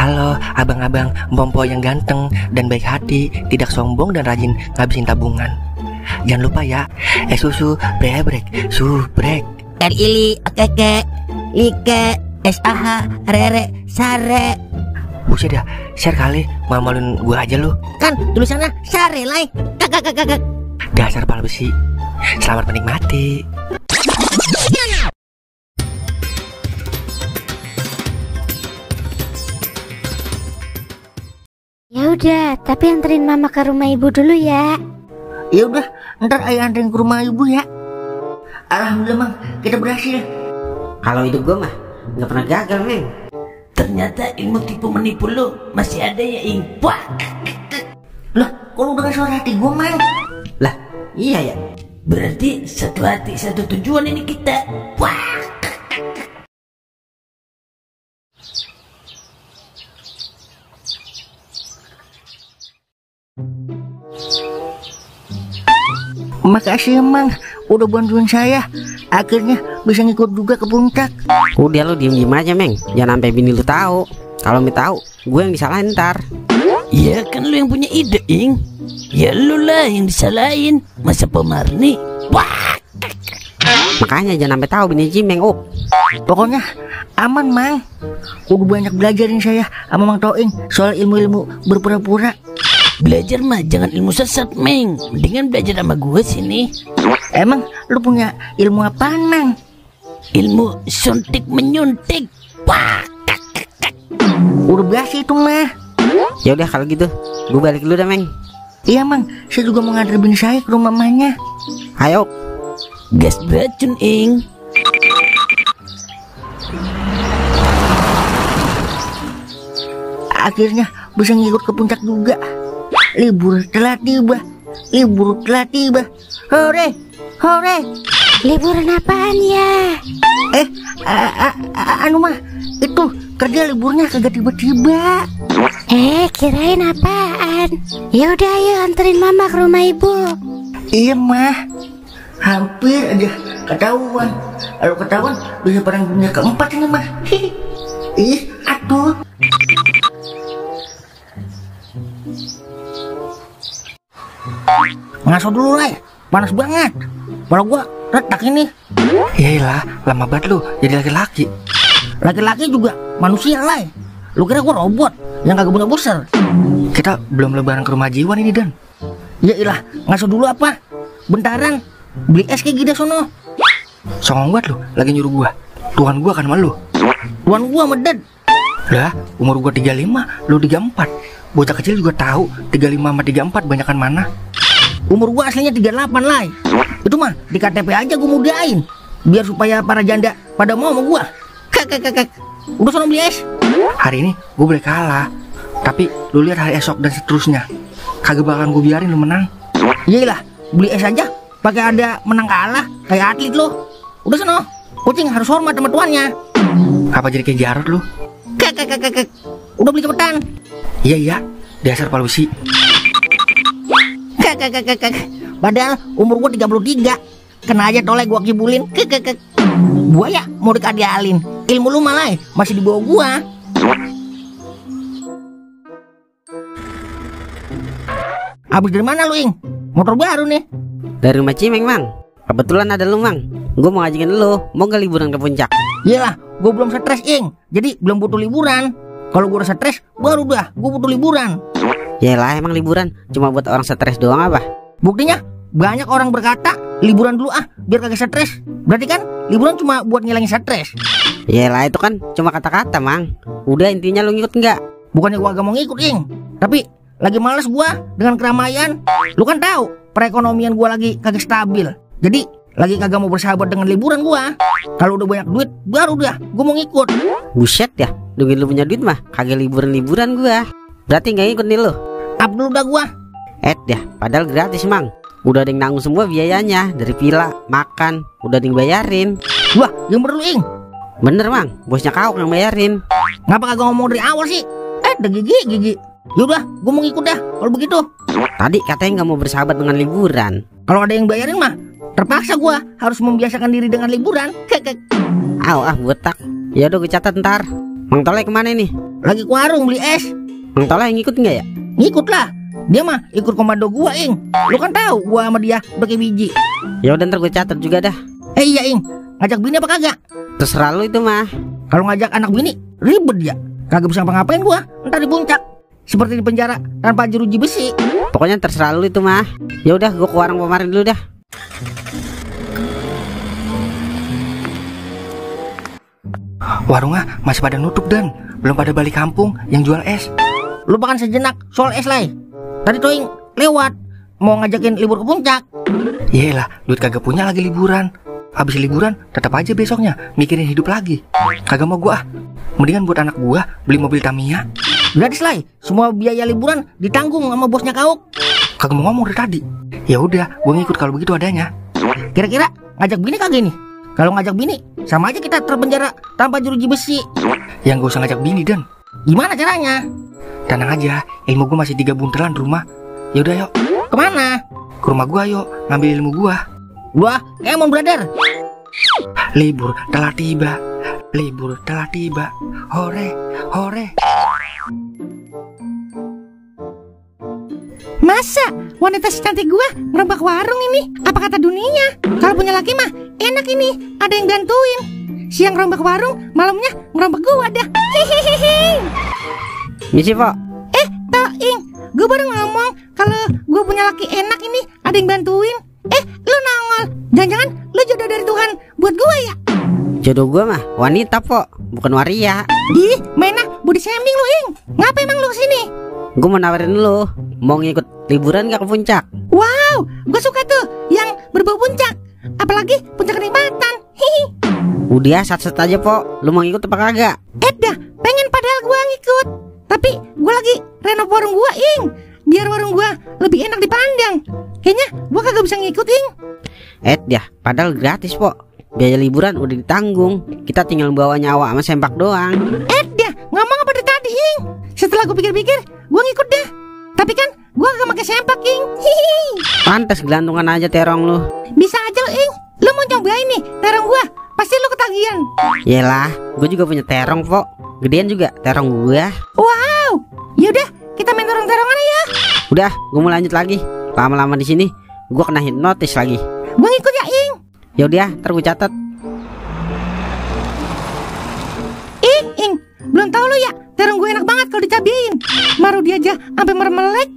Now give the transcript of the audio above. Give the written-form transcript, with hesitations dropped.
Halo abang-abang Mpompo yang ganteng dan baik hati, tidak sombong dan rajin ngabisin tabungan. Jangan lupa ya, susu brebrek, subrek. Ili, keke, like, SAH, rere, sare. Buset dah, share kali, malu-maluin gua aja lu. Kan tulisannya sare lai. Kakak. Dasar pala besi. Selamat menikmati. Ya udah, tapi anterin mama ke rumah ibu dulu ya. Ya udah, ntar ayah anterin ke rumah ibu ya. Alhamdulillah Mang, kita berhasil. Kalau hidup gue mah nggak pernah gagal, Meng. Ternyata ilmu tipu menipu lo masih ada ya, Ing. Wah. Lah, kalau udah suara hati gue, Mang. Lah, iya ya. Berarti satu hati satu tujuan ini kita. Wah. Makasih Mang, udah bantuin saya. Akhirnya bisa ngikut juga ke puncak. Udah lu diem aja, Meng. Jangan sampai bini lu tahu. Kalau mi tahu, gue yang disalahin ntar. Ya kan lu yang punya ide, Ing. Ya lu lah yang disalahin. Masa pemarni? Wah. Makanya jangan sampai tahu bini Jimeng, Pokoknya aman Mang. Udah banyak belajarin saya sama Mang Toing soal ilmu-ilmu berpura-pura. Belajar mah jangan ilmu sesat, Meng. Mendingan belajar sama gue sini. Emang lu punya ilmu apaan, Mang? Ilmu suntik menyuntik. Wah. Udah biasa itu mah. Ya udah kalau gitu, gue balik dulu dah, Meng. Iya Mang, saya juga mau nganter bini saya ke rumah mamanya. Ayo. Gas beracun, Ing. Akhirnya bisa ngikut ke puncak juga. Libur telah tiba. Libur telah tiba. Hore, hore. Liburan apaan ya? Anu mah, itu kerja liburnya kagak tiba-tiba. Kirain apaan? Ya udah ayo anterin mama ke rumah ibu. Iya mah, hampir aja ketahuan. Kalau ketahuan bisa perang dunia keempat ini mah. Ih, atuh. Ngaso dulu lah, panas banget. Kepala gua retak ini. Yaelah, lama banget lu jadi laki-laki. Laki-laki juga manusia lah. Lu kira gua robot yang kagak punya booster? Kita belum lebaran ke rumah Jiwan ini, Dan. Ya ilah, ngaso dulu apa? Bentaran, beli es kayak gini sono. Songong banget lu, lagi nyuruh gua. Tuhan gua kan sama lu. Tuan gua meded. Lah, umur gua 35, lu 34. Bocah kecil juga tahu 35 sama 34 banyakan mana. Umur gua aslinya 38 lah. Itu mah di KTP aja gua mudain. Biar supaya para janda pada mau sama gua. Kek. Udah sono beli es. Hari ini gua boleh kalah, tapi lu lihat hari esok dan seterusnya. Kagak bakalan gua biarin lu menang. Iyalah, beli es aja pakai ada menang kalah kayak atlet lo. Udah sono. Kucing harus hormat sama tuannya. Apa jadi kayak Jarot lu? Kek. Udah beli cepetan. Iya, dasar palusi. Kek. Padahal umur gua 33. Kena aja toleh gua kibulin. Kek. Gua ya mau dikadialin. Ilmu lu malah masih di bawah gua. Habis dari mana lu, Ing? Motor baru nih. Dari rumah Cimeng, Mang. Kebetulan ada lu, Mang. Gue mau ngajakin lu, mau gak liburan ke puncak? Iyalah, gua belum stres, Ing. Jadi belum butuh liburan. Kalau gua udah stres, baru dah gua butuh liburan. Yaelah, emang liburan cuma buat orang stres doang apa? Buktinya banyak orang berkata liburan dulu biar kagak stres. Berarti kan liburan cuma buat ngilangin stres. Yaelah, itu kan cuma kata-kata, Mang. Udah, intinya lu ngikut nggak? Bukannya gua agak mau ngikut, Ing. Tapi lagi males gua dengan keramaian. Lu kan tahu perekonomian gua lagi kagak stabil. Jadi lagi kagak mau bersahabat dengan liburan gua. Kalau udah banyak duit baru dah gua mau ngikut. Buset ya, nungguin lu punya duit mah kagak liburan-liburan gua. Berarti nggak ngikut nih lu. Abdul dah gua. Ya, padahal gratis, Mang. Udah ada yang nanggung semua biayanya, dari villa, makan, udah ada yang bayarin. Wah, yang bener lu, Ing. Bener, Mang, bosnya kau yang bayarin. Ngapa kagak ngomong dari awal sih? Ada gigi. Yaudah, gua mau ngikut dah kalau begitu. Tadi katanya nggak mau bersahabat dengan liburan. Kalau ada yang bayarin mah terpaksa gua harus membiasakan diri dengan liburan. Kek. Botak. Ya udah gue catat ntar. Mang Toleh kemana nih? lagi ke warung beli es. Mang Tola yang ngikut nggak ya? Ngikut lah. Dia mah ikut komando gua, Ing. Lu kan tahu gua sama dia udah kayak biji. Ya udah ntar gue catat juga dah. Iya, Ing. Ngajak bini apa kagak? Terserah lu itu mah. Kalau ngajak anak bini, ribet dia. Kagak bisa ngapa-ngapain gua, ntar di puncak. Seperti di penjara tanpa jeruji besi. Pokoknya terserah lu itu mah. Ya udah gue ke warung Pemarin dulu dah. Warungnya masih pada nutup dan belum pada balik kampung yang jual es. Lupakan sejenak soal es, Lai. Tadi Toing lewat mau ngajakin libur ke puncak. Yelah, duit kagak punya lagi liburan. Habis liburan tetap aja besoknya mikirin hidup lagi. Kagak mau gua. Mendingan buat anak gua beli mobil Tamiya. Gratis, Lai. Semua biaya liburan ditanggung sama bosnya Kauk. Kagak mau ngomong dari tadi. Ya udah, gua ngikut kalau begitu adanya. Kira-kira ngajak bini kagak nih? Kalau ngajak bini, sama aja kita terpenjara tanpa jeruji besi. Yang gak usah ngajak bini dan. Gimana caranya? Tenang aja, ilmu gua masih 3 buntelan rumah. Ya udah yuk. Kemana? Ke rumah gua yuk, ngambil ilmu gua. Wah, Emon brother. Libur telah tiba. Libur telah tiba. Hore, hore. Masa wanita secantik gua ngerombak warung ini? Apa kata dunia? Kalau punya laki mah enak ini, ada yang bantuin. Siang ngerombak warung, malamnya ngerombak gua dah. Hehehe. Misi Pok. Toing, gua baru ngomong kalau gua punya laki enak ini, ada yang bantuin. Lu nongol. Jangan-jangan lu jodoh dari Tuhan buat gua ya? Jodoh gue mah wanita Pok, bukan waria. Ih, mainah body shaming lu, Ing. Ngapa emang lu kesini? Gue mau nawarin lu, mau ngikut liburan gak ke puncak? Wow, gue suka tuh yang berbau puncak. Apalagi puncak kenikmatan. Hihi. Udah sat-sat aja Pok, lu mau ngikut apa kagak? Dah, pengen padahal gua ngikut. Tapi gua lagi renov warung gua, Ing. Biar warung gua lebih enak dipandang. Kayaknya gua kagak bisa ngikut, Ing. Dah, padahal gratis Pok. Biaya liburan udah ditanggung. Kita tinggal bawa nyawa sama sempak doang. Dah, ngomong apa dari tadi, Ing? Setelah gua pikir-pikir, gua ngikut dah. Tapi kan gua gak pakai sempak, Ing. Hihi. Pantes gelantungan aja terong lu. Bisa aja lu, Ing. Lu mau cobain nih terong gua. Pasti lu ketagihan. Yelah, gue juga punya terong Pok. Gedean juga terong gua. Wow. Yaudah, kita main terong-terongan ya. Udah, gue mau lanjut lagi. Lama-lama di sini, gue kena hipnotis lagi. Gua ngikut ya, Ing. Yaudah, ntar gue catat. Ing, belum tahu lu ya, terong gue enak banget kalau dicabain. Maru dia aja sampai mermelek.